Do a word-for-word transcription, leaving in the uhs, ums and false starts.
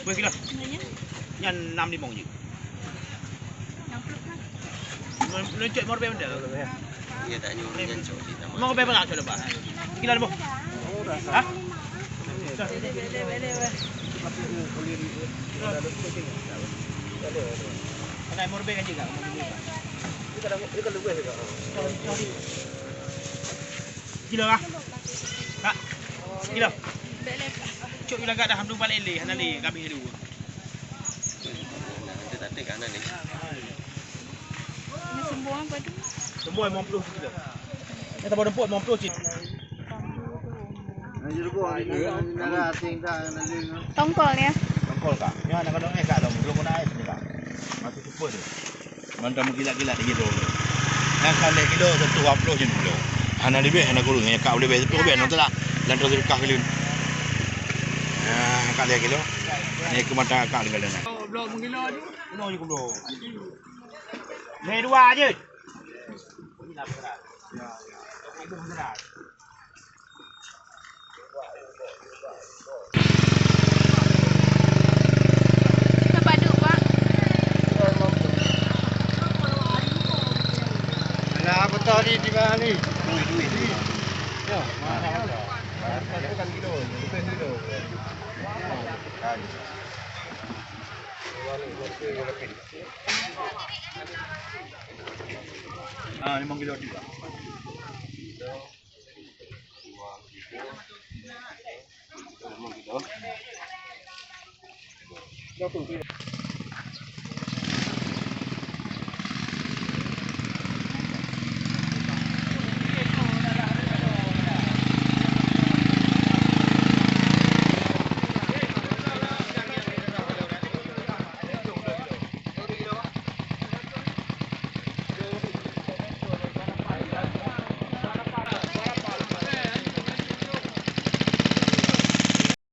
Dua kilo. Nyan enam limong je. Enam puluh kan? Meluncot mau lebih benda. Iya, tak nyuruh nyan cok cit nama. Mau lebih banyak cok lepas. Kilo limong. Hah? Boleh, boleh, boleh, boleh. Ada mau lebih kan juga. Kilo lah. Kak. Kilo. Cuk, ila gak dah, alhamdulillah, balik lé, hana lé, kami dulu. Ini sembuang apa tu? Sembuang lima puluh kilo. Ini tambah dempuk lima puluh cit. Tongkol ya? Tongkol, Kak. Ni anak kandung eh, Kak, belum kena ais ni, Kak. Masih super tu. Mantong meugilat-gilat lagèe tu. Nyang ka lhèe kilo seratus dua puluh je dulu. Hana leubeh, hana kureueng. Nyang ka leubeh seratus leubeh, nang teulak. Lam tu sedekah keuleuen. Nah, nyang ka lhèe kilo. Ni keu mata akak tinggal dalam. Bloe meugilat je. Bloe je kubloe. Lhèe dua je. Kita baduk, Pak. Alah, betul ni, di mana ni? Duit, duit, duit. Ya, mahal. Kan kilo, bukan kilo. Ah, limong kilo tiga.